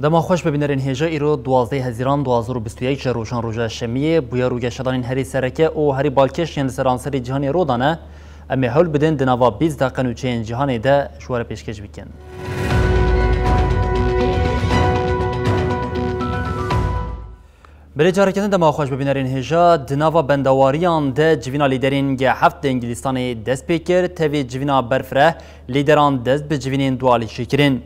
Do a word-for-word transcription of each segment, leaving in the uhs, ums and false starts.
Dema xweş bibînerên hêja, îro duwazdeh Hezîran du hazar û bîst û yek ji rojan roja şemiyê, bûyer û geşedanên herî sereke û herî balkêş yên li seranserê cîhanê ro dane, em ê hewl bidin di nava bîst deqe nûçeyên cîhanê de ji we re pêşkêş bikin. Berê careke din dema xweş bibînerên hêja, di nava bendewariyan de civîna lîderên G heft di Îngilîstanê dest pê kir, tevî civîna berfireh lîderan dest bi civînên dualî jî kirin.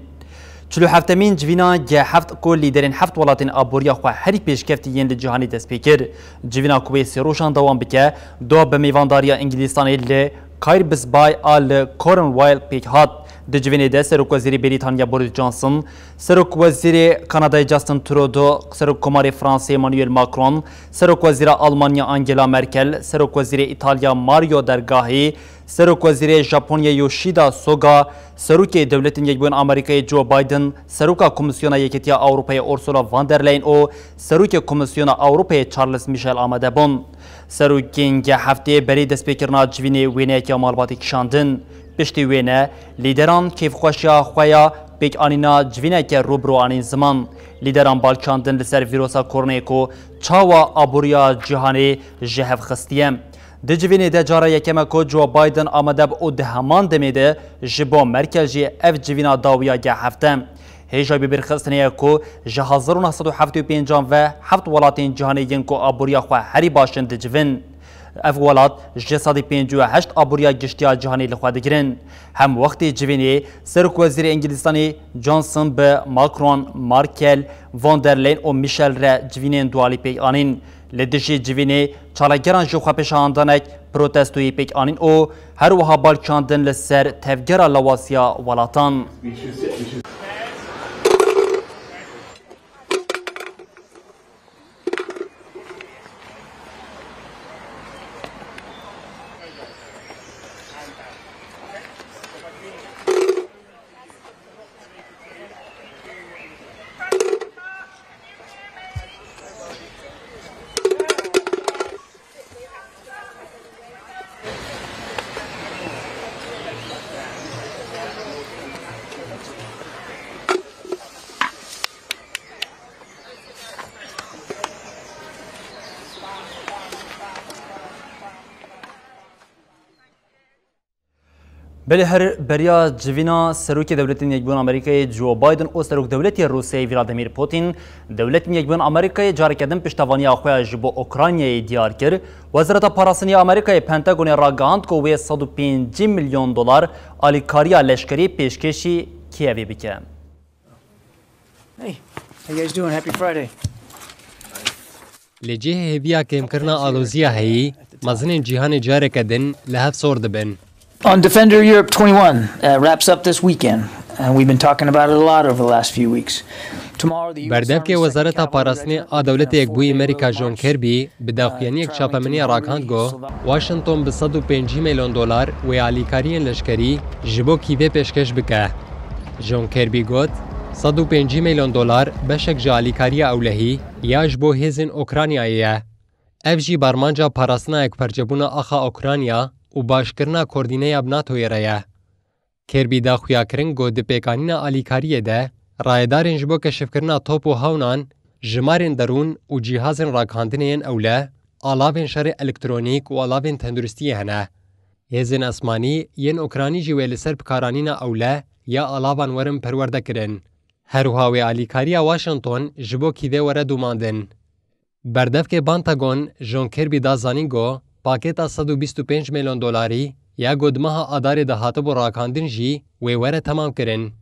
Çil û heftemîn civîna G heft ku lîderên heft welatên aboriya xwe herî pêşkeftî yên li cîhanê dest pê kir. Civîna ku wê sê rojan dewam bike, do bi mêvandariya Îngilîstanê li Caribous Bay a li Cornwall pêk hat. Di civînê de Serokwezîrê Brîtanya Boris Johnson, Serokwezîrê Kanadayê Justin Trudeau, Serokkomarê Fransê Emmanuel Macron, Serokwezîra Almanya Angela Merkel, Serokwezîrê Îtalya Mario Draghi, Serokwezîrê Japonyayê Yoshida Suga, Serokê Dewletên Yekbûyên Amerîkayê Joe Biden, Seroka Komîsyona Yekîtiya Ewropayê Ursula von der Leyen û Serokê Komîsyona Ewropayê Charles Michel amade bûn. Serokên G heftê berî destpêkirina civînê wêneyekiya malbatê kişandin. Piştî wêne, lîderan kêfxweşiya xwe ya pêkanîna civîneke rû bi rû anîn ziman. Lîderan bal kişandin li ser vîrosa koronayê ku çawa aboriya cîhanê ji hev xistiye. Di civînê de cara yekem e ku Joe Biden amade bû û di heman demê de ji bo Merkel jî ev civîna dawiya G heft e. Hêja bibîrxistinê ye ku ji hezar û neh sed û heftê û pêncan ve heft welatên cîhanê yên ku aboriya xwe herî baş in dicivin. Ev welat ji sedî pêncî û heşt aboriya giştî ya cîhanê li xwe digirin. Hem wextê civînê Serokwezîrê Îngilîstanê Johnson bi Macron, Merkel, von der Leyen û Michel re civînên dualî pêk anîn. Li dijî civînê çalakgeran jî xwepêşandanek protestoyê pêk anîn û her wiha bal kişandin li ser tevgera lawasiya welatan. Belê her beriya civîna Serokê Dewletên Yekbûyên Amerîkayê Joe Biden û Serokdewletê Rûsyayê Vladimir Putin, Dewletên Yekbûyên Amerîkayê careke din piştevaniya xwe ya ji bo Ukraynayê diyar kir. Wezareta Parastinê ya Amerîkayê Pentagonê ragihand ku wê sed û pêncî milyon dolar alîkariya leşkerî pêşkêşî Kîevê bike. Hey, how you guys doing? Happy Friday. Li cihê hêviya kêmkirina aloziya heyî, mezinên cîhanê careke din li hev sor dibin. On Defender Europe twenty-one, uh, wraps up this weekend, and we've been talking about it a lot over the last few weeks. Tomorrow, the U S Berdevkê Army Wezareta Second Cavalry Parastinê Regiment a Dewletê Yekbûyî Amerîka John Kirby bi daxuyaniyek çapemeniyê ragihand got, Washington bi sed û pêncî milyon dolar wê alîkariyên leşkerî ji bo Kîvê pêşkêş bike. John Kirby got, sed û pêncî milyon dolar beşek ji alîkariya ewlehî ya ji bo hêzên Ukraynayê ye. Ev jî bi armanca parastina yekperçebûna axa Ukrayna û başkirina koordîneya bi NATOyê re ye. Kirby da xuyakirin ku di pêkanîna alîkariyê de rayedarên ji bo keşifkirina top û hewnan, jimarên derûn û cîhazên ragihandinê yên ewle, alavên şerê elektronîk û alavên tenduristiyê hene. Hêzên esmanî yên Ukranî jî wê li ser bikaranîna ewle ya alavan werin perwerdekirin. Her wiha wê alîkariya Washington ji bo Kîvê were domandin. Berdevkê Pentagon John Kirby da zanîn ku pakêta sed û bîst û pênc milyon dolarî ya ku di meha Adarê de hatibû ragihandin jî wê were temamkirin.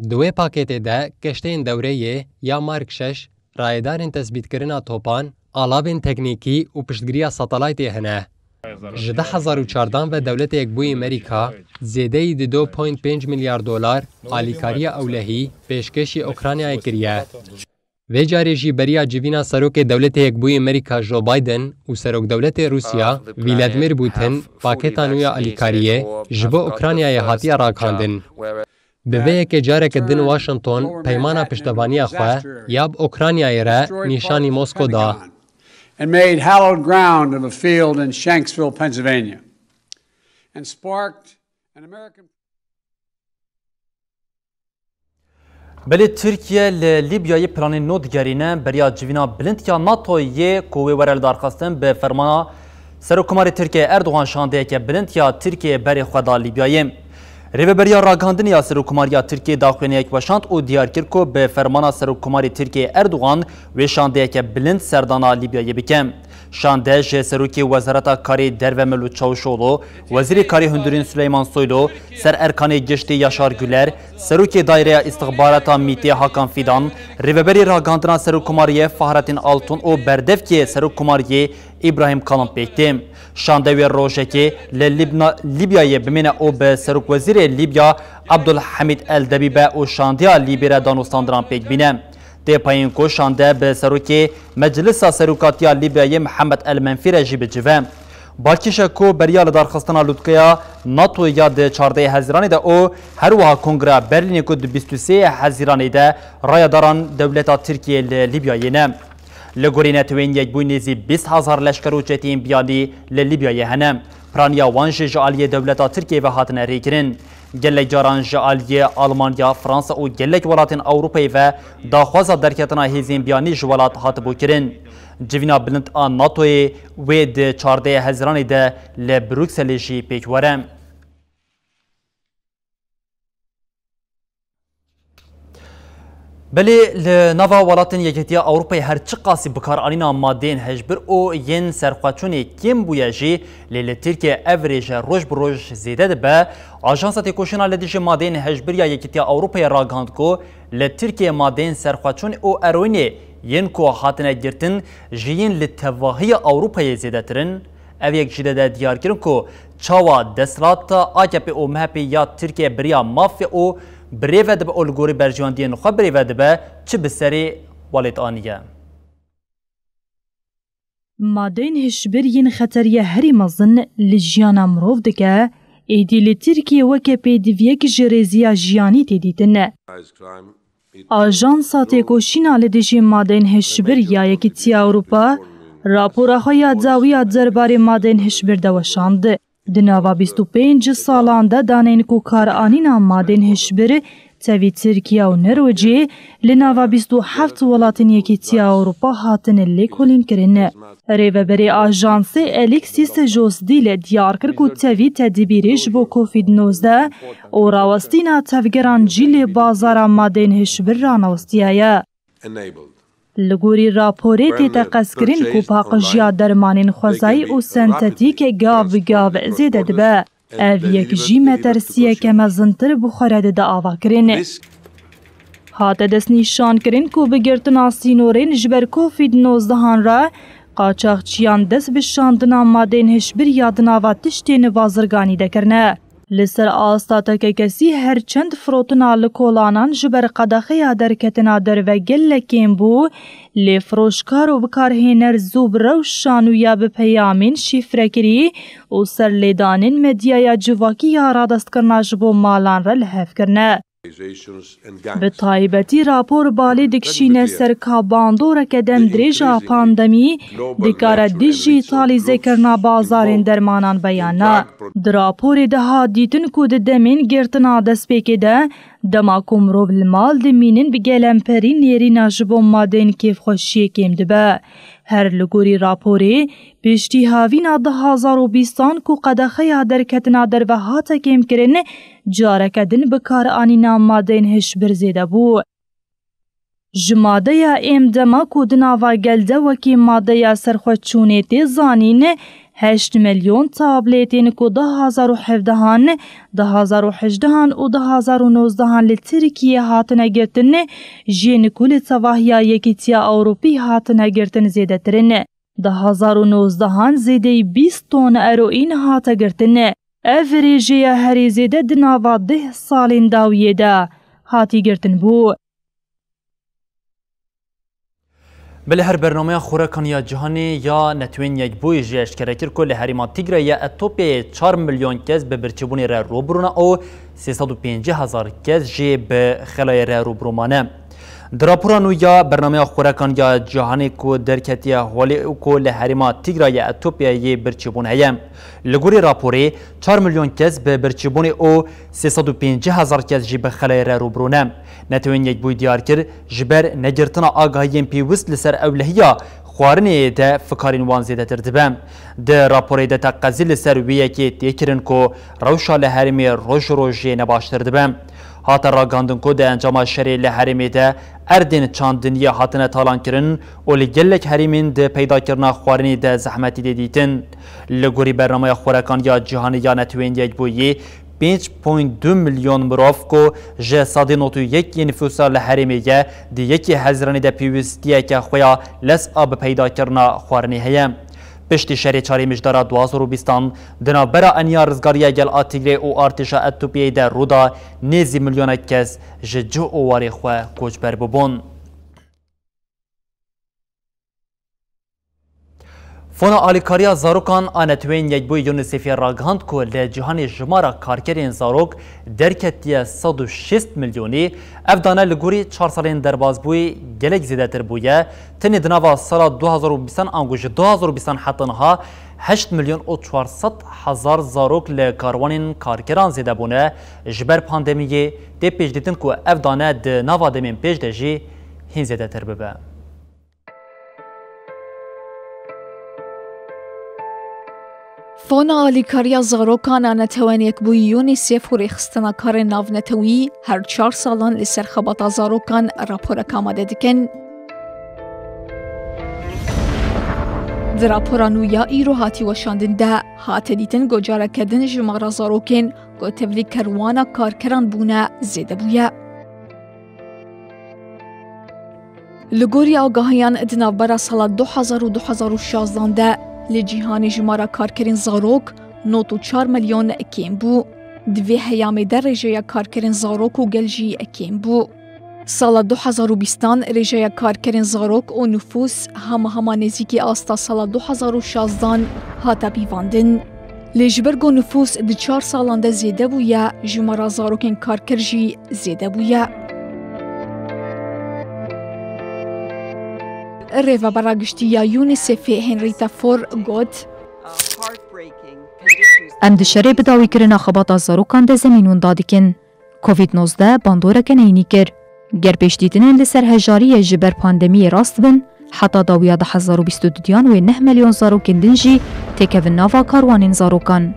Di wê pakêtê de keşteyên dewreyê ya Mark şeş, rayedarên tespîtkirina topan, alavên teknîkî û piştgiriya satelaytê hene. Ji du hezar û çardan ve Dewletê Yekbûyî Amerîka zêdeyî di do point pênc milyar dolar alîkariya ewlehî pêşkêşî Ukraynayê kiriye. Vê carê jî beriya civîna Serokê Dewletê Yekbûyî Amerîka Joe Biden û Serokdewletê Rûsya Vladimir Putin pakêta nû ya alîkariyê ji bo Ukraynayê hatiye ragihandin. Bi vê yekê careke din Washington peymana piştevaniya xwe ya bi Ukraynayê re nîşanî Mosko da. And made hallowed ground of a field in Shanksville, Pennsylvania, and sparked an American Belê Tirkiye li Lîbyayê planên nû digerîne, beriya civîna bilind ya NATOyê ku wê were lidarxistin bi fermana Serokkomarê Tirkiyê Erdogan şandeyeke bilind ya Tirkiyeyê berê xwe da Lîbyayê. Rêveberiya ragihandinê ya Serokkomariya Tirkiyê daxuyaniyek weşand û diyar kir ku bi fermana Serokkomarê Tirkiyê Erdogan wê şandeyeke bilind serdana Lîbyayê bike. Şande ji Serokê Wezareta Karê Derve Mevlût Çavuşoglu, Wezîrê Karê Hundirîn Suleyman Soylu, Ser Erkanê Giştî Yaşar Güler, Serokê Daireya Îstixbarata MÎTê Hakan Fidan, Rêveberê Ragihandina Serokkomariyê Fahrettin Altun û Berdevkê Serokkomariyê Îbrahîm Kalin pêk tê. Şande wê rojekê li Lîbna-, Lîbyayê bimîne û bi Serokwezîrê Lîbya Abdulhamid El Debîbe û şandeya Lîbî re danûstandinan pêk bîne. Tê payîn ku şande bi serokê Meclisa Serokatiya Lîbyayê Mihemed El Menfî re jî bicive. Balkêş e ku beriya lidarxistina lûtkeya NATO ya di çardehê Hezîranê de û her wiha Kongreya Berlînê ku di bîst û sê Hezîranê de rayedaran dewleta Tirkiyê li Lîbyayê ne. Li gorî Netewên Yekbûyî nêzî bîst hezar leşker û çeteyên biyanî li Lîbyayê hene. Piraniya wan jî ji aliyê dewleta Tirkiyê ve hatine rêkirin. Gelek caran ji aliyê Almanya, Fransa û gelek welatên Ewropayê ve daxwaza derketina hêzên biyanî ji welat hatibû kirin. Civîna bilind a NATOyê wê di çardehê Hezîranê de li Brukselê jî pêk were. Belê li nava welatên Yekîtiya Ewropayê her çiqasî bikaranîna madeyên hişbir û yên serxweçûnê kêm bûye jî, lê li Tirkiye ev rêje roj bi roj zêde dibe. Ajansa Têkoşîna li dijî madeyên hişbir ya Yekîtiya Ewropayê ragihand ku li Tirkiye madeyên serxweçûn û eroînê yên ku hatine girtin ji yên li tevahiya Ewropayê zêdetir in. Ev yek jî dide diyarkirin ku çawa desthilata A K P û M H P ya Tirkiye bi riya mafê û birêve dibe û li gorî berjewendiyên xwe birêve dibe, çi bi serê welêt aniye. Madeyên hişbir yên xeteriya herî mezin li jiyana mirov dike, êdî li Tirkiye weke pêdiviyek ji rêziya jiyanî tê dîtin. Ajansa Têkoşîna li dijî madeyên hişbir ya Yekîtiya Ewropa rapora xwe ya dawiya derbarê madeyên hişbir de weşand. Di nava bîst û pênc salan de daneyên ku karanîna madeyên hişbir tevî Tirkiye û Norwecê li nava bîst û heft welatên Yekîtiya Ewropa hatine lêkolînkirin. Rêveberê ajansê Alexis Josdil diyar kir ku tevî tedbîrê ji bo Covid nozdeh û rawestîna tevgeran cî li bazara madeyên hişbir ranewestiyaye. Li gorî raporê tê teqezkirin ku paqijiya dermanên xwezayî û sentetîk gav bi gav zêde dibe. Ev yek jî metirsiyeke mezintir bi xwe re dide avakirin. Hate destnîşankirin ku bi girtina sînorên ji ber Covid nozdehan re qaçaxçiyan dest bi şandina madeyên hişbir ya di nava tiştên bazirganî de kirine. Li ser asta tekekesî her çend firotina li kolanan ji ber qedexeya derketina derve gelek kêm bû, lê firoşkar û bikarhêner zû bi rewşa nû ya bi peyamên şîfrekirî û serlêdanên medyaya civakî ya radestkirina ji bo malan re li hev kirine. Bi taybetî rapor balê dikişîne ser ka bandoreke demdirêj a pandemî dikare dijîtalîzekirina bazarên dermanan be yan na. Di raporê de hat dîtin ku di demên girtina destpêkê de, dema ku mirov li mal dimînin, bi gelemperî nêrîna ji bo madeyên kêfxweşiyê kêm dibe. Her li gorî raporê, piştî havîna du hazar û bîstan ku qedexeya derketina derve hate kêmkirin, careke din bikaranîna madeyên hişbir zêde bû. Ji madeya êm dema ku di nava gel de wekî madeya serxweçûnê tê zanîn, heşt milyon tablêtên ku du hazar û hevdehan, du hazar û hejdehan û du hazar û nozdehan li Tirkiyê hatine girtin, ji yên ku li tevahiya Yekîtiya Ewropî hatine girtin zêdetir in. Di hezar û nozdehan zêdeyî bîst ton eroîn hate girtin. Ev rêjeya herî zêde di nava deh salên dawiyê de hatî girtin bû. Belê her bernameya Xorekan ya Cîhanê ya Netewên Yekbûyî jî eşkere kir ku li herêma Tigrayê ya Etopyayê çar milyon kes bi birçîbûnê re rûbirû ne û sê sed û pêncî hezar kes jî bi xelayê re rûbirû mane. Di rapora nû ya Bernameya Xorekan ya Cîhanê ku derketiye holê û ku li herêma Tigrayê ya Etopyayê birçîbûn heye. Li gorî raporê, çar milyon kes bi birçîbûnê û sê sed û pêncî hezar kes jî bi xelayê re rûbirû ne. Netewên Yekbûyî diyar kir, ji ber negirtina agahiyên pêwist li ser ewlehiya xwarinê de fikarên wan zêdetir dibe. Di raporê de teqezî li ser wê yekê tê kirin ku rewşa li herêmê roj ji rojê nebaştir dibe. Hate ragihandin ku di encama şerê li herêmê de erdên çandiniyê hatine talankirin û li gelek herêmên di peydakirina xwarinê de zehmetî tê dîtin. Li gorî Bernameya Xorekan ya Cîhanê ya Netewên Yekbûyî, pênc point du milyon mirov ku ji sedê nod û yek yê nifûsa li herêmê ye, di yekê Hezîranê de pêwîstiyeke xwe ya lez a bi peydakirina xwarinê heye. Piştî şerê çarê Mijdara du hazar û bîstan, di navbera Eniya Rizgariya Gel a Tigrê û artêşa Etopyayê de rû da, nêzî milyonek kes ji cih û warê xwe koçber bûbûn. Fona Alîkariya Zarokan a Netewên Yekbûyî UNICEF'ê ragihand ku li cîhanê jimara karkerên zarok derketiye sed û şêst milyonî, ev dane li gorî çar salên derbasbûyî gelek zêdetir bûye. Tenê di nava sala du hazar û bîstan ango ji du hazar û bîstan heta niha heşt milyon û çar sed hezar zarok li karwanên karkeran zêde bûne. Ji ber pandemiyê tê pêşdîtin ku ev dane di nava demên pêş de jî hîn zêdetir bibe. Fona Alîkariya Zarokan a Netewên Yekbûyî UNICEF û Rêxistina Karê Navnetewî her çar salan li ser xebata zarokan raporek amade dikin. Di rapora nû ya îro hatî weşandin de hate dîtin ku careke din jimara zarokên ku tevlî kerwana karkeran bûne zêde bûye. Li gorî agahiyan, di navbera sala du hazar û du hazar û şazdan de li cîhanê jimara karkerên zarok nod û çar milyon kêm bû. Di vê heyamê de rêjeya karkerên zarok û gel jî kêm bû. Sala du hazar û bîstan rêjeya karkerên zarok û nifûs hema hema nêzîkî asta sala du hazar û şazdan hate pîvandin. Lê ji ber ku nifûs di çar salan de zêde bûye, jimara zarokên karker jî zêde bûye. Rêvebera giştî ya UNICEF'ê Henrietta Fore got, Em di şerê bi dawîkirina xebata zarokan de zemîn winda dikin. Covid nozdeh bandoreke neyînî kir. Ger pêşdîtinên li ser hejariyê ji ber pandemiyê rast bin, heta dawiya du hezar û bîst û duyan wê neh milyon zarokên din jî têkevin nava karwanên zarokan.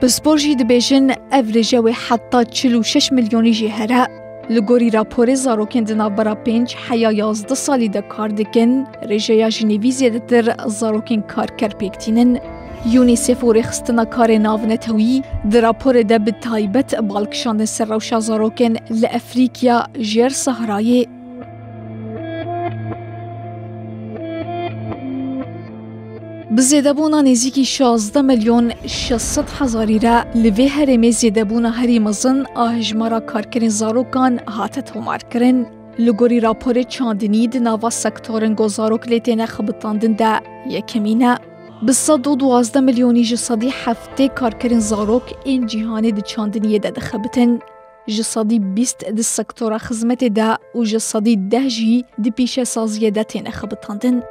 Pispor jî dibêjin, ev rêje wê heta çil û şeş milyonî jî here. Li gorî raporê zarokên di navbera pênc heya yazdeh salî de kar dikin, rêjeya ji nêvî zêdetir zarokên karker pêk tînin. UNICEF û Rêxistina Karê Navnetewî di raporê de bi taybet bal kişandin ser rewşa zarokên li Efrîkya Jêr Sehrayê. Bi zêdebûna nêzîkî şazdeh milyon şeş sed hezarî re li vê herêmê zêdebûna herî mezin a hejmara karkerên zarokan hate tomarkirin. Li gorî raporê çandinî di nava sektorên ku zarok lê têne xebitandin de yekemîn e. Bi sed û duwazdeh milyonî ji sedî heftê karkerên zarok ên cîhanê di çandiniyê de dixebitin. Ji sedî bîst di sektora xizmetê de û ji sedî deh jî di pîşesaziyê de têne xebitandin.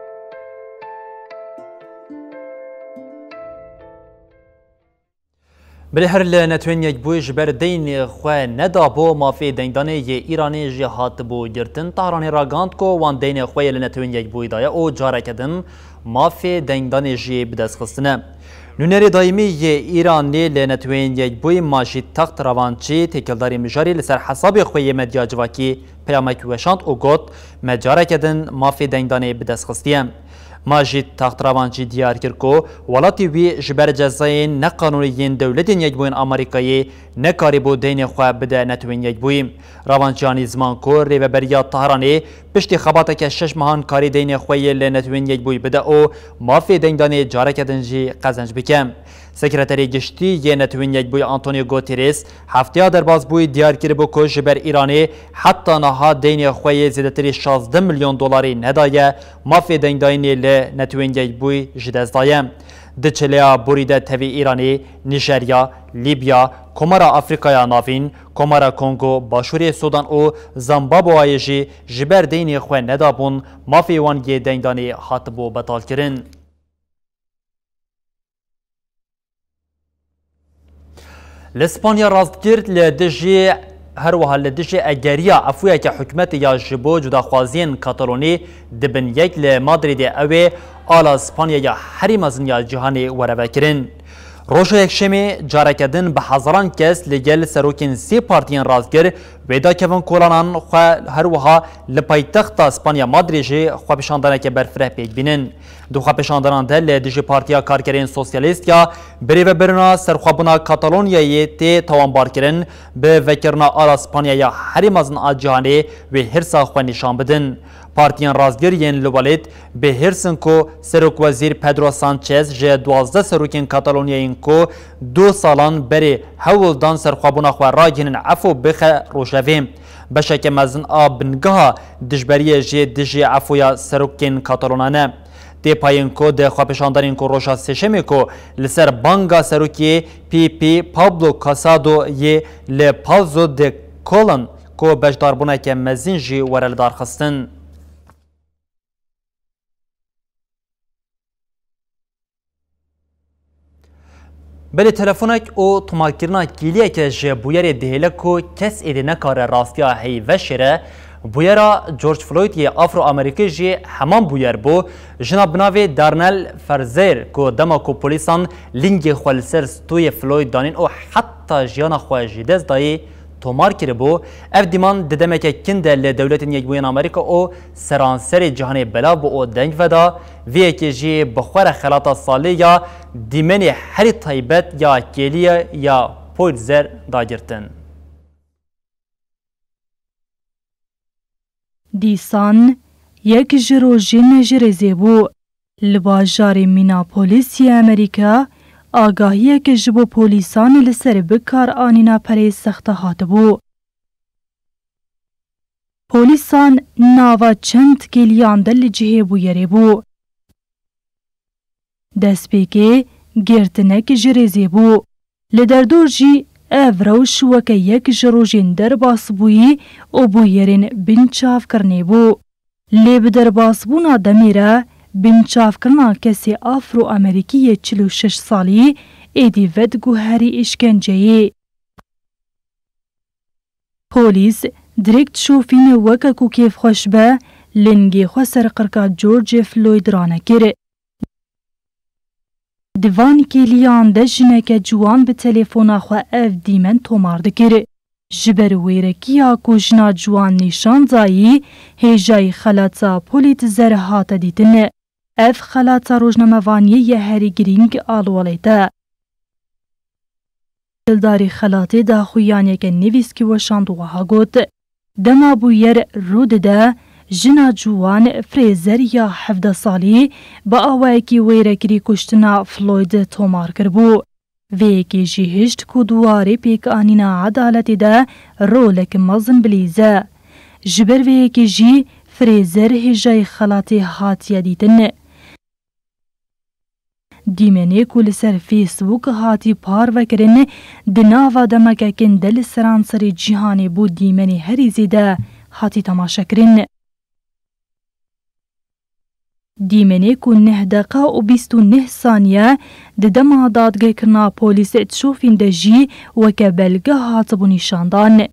Belê her li Netewên Yekbûyî ji ber deynê xwe nedabû, mafê dengdanê yê Îranê jî hatibû girtin. Tehranê ragihand ku wan deynê xwe yê li Netewên Yekbûyî daye û careke din mafê dengdanê jî bi dest xistine. Nûnerê daîmî yê Îranê li Netewên Yekbûyî Majîd Text Ravançî, têkildarî mijarê, li ser hesabê xwe yê medya civakî peyamek weşand û got, me careke din mafê dengdanê bi dest xistiye. Majîd Text Ravançî diyar kir ku welatê wî ji ber cezayên neqanûnî yên Dewletên Yekbûyên Amerîkayê nekarîbû deynê xwe bide Netewên Yekbûyî. Ravançiyanî ziman ku rêveberiya Tehranê piştî xebateke şeş mehan karî deynê xwe yê li Netewên Yekbûyî bide û mafê deyndanê careke din jî qezenc bike. Sekreterê Giştî yê Netewên Yekbûyî Antonio Guterres hefteya derbasbûyî diyar kiribû ku ji ber Îranê heta niha deynê xwe yê zêdetirî şazdeh milyon dolarî nedaye, mafê deyndanê li Netewên Yekbûyî ji dest daye. Di çileya borî de tevî Îranê, Nîjerya, Lîbya, Komara Afrîkaya Navîn, Komara Kongo, Başûrê Sudan û Zimbabweyê jî ji ber deynê xwe nedabûn, mafê wan yê deyndanê hatibû betalkirin. Li Spanya rastgir li dijî, her wiha li dijî egeriya efûyeke hikûmetê ya ji bo cudaxwaziyên Katalonî di bin yek li Madrîdê ew ê ala Spanya ya herî mezin ya cîhanê were vekirin. Roja Yekşemê careke din bi hezaran kes li gel serokên sê partiyên rastgir wê dakevin kolanan xwe, her wiha li paytexta Spanya Madrîd jî xwepêşandaneke berfireh pêk bînin. Di xwepêşandanan de li dijî Partiya Karkerên Sosyalîst ya birêvebirina serxwebûna Katalonyayê tê tawanbarkirin, bi vekirina ala Spanya ya herî mezin a cîhanê wê hêrsa xwe nîşan bidin. Partiyên rastgir yên li welêt bi hêrs in ku Serokwezîr Pedro Sanchez ji duwazdeh serokên Katalonyayên ku du salan berê hewl dan serxwebûna xwe ragihînin efû bixe rojevê. Beşeke mezin a bingeha dijberiyê jî dijî efûya serokên Katalonan e. Tê payîn ku di xwepêşandanên ku roja Sêşemê ku li ser banga serokê P P Pablo Casado yê li Pazo de Colón ku beşdarbûneke mezin jî were lidarxistin. Belê telefonek û tomarkirina kêliyeke ji bûyerê dihêle ku kes êdî nekare rastiya heyî veşêre. Bûyera George Floyd yê Afro-Amerîkî jî heman bûyer bû. Jina bi navê Darnell Frazer ku dema ku polîsan lingê xwe li ser stûyê Floyd danîn û heta jiyana xwe ji dest dayî, tomar kiribû. Ev dîman di demeke kin de li Dewletên Yekbûyên Amerîka û seranserê cîhanê belav bû û deng veda. Vê yekê jî bi xwe re xelata salê ya dîmenê herî taybet ya kêliye ya Pulitzer dagirtin. Dîsan yek ji rojên ji rêzê bû. Li bajarê Minneapolis yê Amerîka, agahiyek ji bo polîsan li ser bikaranîna perê sexta hatibû. Polîsan nava çend kêliyan de li cihê bûyerê bû. Destpêkê girtinek ji rêzê bû. Li derdor jî ev rewş weke yek ji rojên derbasbûyî û bûyerên binçavkirinê bû. Lê bi derbasbûna demê re binçavkirina kesê Afro-Amerîkî yê çil û şeş salî êdî vediguherî îşkenceyê. Polîs dirêk dişopîne weke ku kêfxweş be, lingê xwe ser qirka George Floyd ranekir. Di van kêliyan de jineke ciwan bi telefona xwe ev dîmen tomar dikir. Ji ber wêrekiya ku jina ciwan nîşan dayî, hêjayî xelata Pulitzer hate dîtin. Ev xelata rojnamevaniyê ye herî girîng a li welêt e. Hildarî xelatê daxuyaniyeke nivîskî weşand û wiha got, dema bûyer rû dide, jina ciwan Fraser ya hevdeh salî bi awayekî wêrekirî kuştina Floyd tomar kiribû. Vê yekê jî hişt ku di warê pêkanîna edaletê de rolek mezin bilîze. Ji ber vê yekê jî Fraser hêjayî xelatê hatiye dîtin. Dîmenê ku li ser Facebook hatî parvekirin, di nava demeke kin de li seranserê cîhanê bû dîmenê herî zêde hatî temaşekirin. Dîmenê ku neh deqa û bîst û neh saniye di dema dadgehkirina polîs dişofîn de jî weke belge hatibû nîşandan.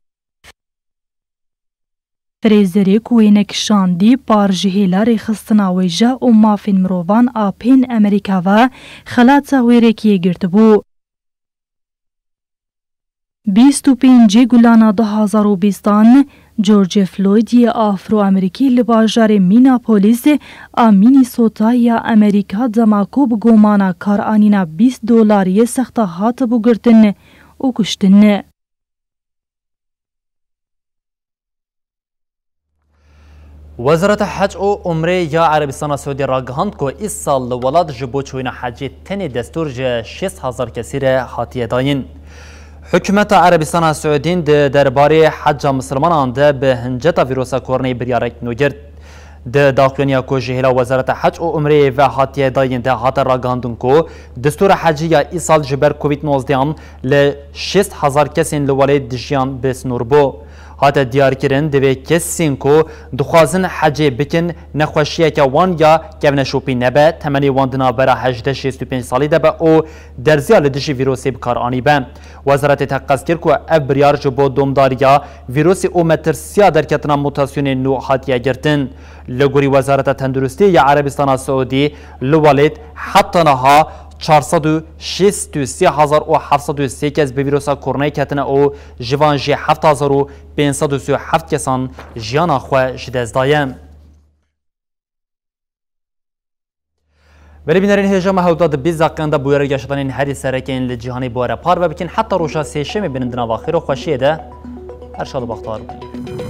Fraserê ku wêne kişandî par ji hêla rêxistina wêje û mafên mirovan a Pên Amerîka ve xelata wêrekiyê girtibû. Bîst û pêncê Gulana du hazar û bîstan, George Floyd yê Afro-Amerîkî li bajarê Minneapolis a Minnesota ya Amerîka dema ku bi gomana karanîna bîst dolariyê sexta hatibû girtin û kuştin. Wezareta Hec û Umrê ya Erebistana Siûdî ragihand ku îsal li welat ji bo çûyîna hecê tenê destûr ji şêst hezar kesî re hatiye dayîn. Hikûmeta Erebistana Siûdîn di derbarê heca misilmanan de bi hinceta vîrusa koronayê biryarek nû girt. Di daxuyaniya ku ji hêla Wezareta Hec û Umreyê ve hatiye dayîn de hate ragihandin ku destûra hecê ya îsal ji ber Covid nozdehan li şêst hezar kesên li welêt dijiyan bi sinûr bû. Hate diyarkirin, divê kesên ku dixwazin hecê bikin, nexweşiyeke wan ya kevneşopî nebe, temenê wan di navbera hejdeh şêst û pênc salî de be û derziya li dijî vîrusê bi kar anîbe. Wezaretê teqez kir ku ev biryar ji bo domdariya vîrusê û metirsiya derketina mutasyonên nû hatiye girtin. Li gorî Wezareta Tenduristiyê ya Erebistana Siûdî, li welêt heta niha çar sed û şêst û sê hezar û heft sed û sê kes bi vîrusa koronayê ketine û ji van jî heft hezar û pênc sed û sî û heft kesan jiyana xwe ji dest daye. Belê bînerên hêja me, hewda di bîst deqeyan de bûyera geşedanên herî sereke yên li cîhanê bi we re parve bikin. Heta roja sêşemê binin di nava xêr û xweşiyê de. Her şad û bextewar bin.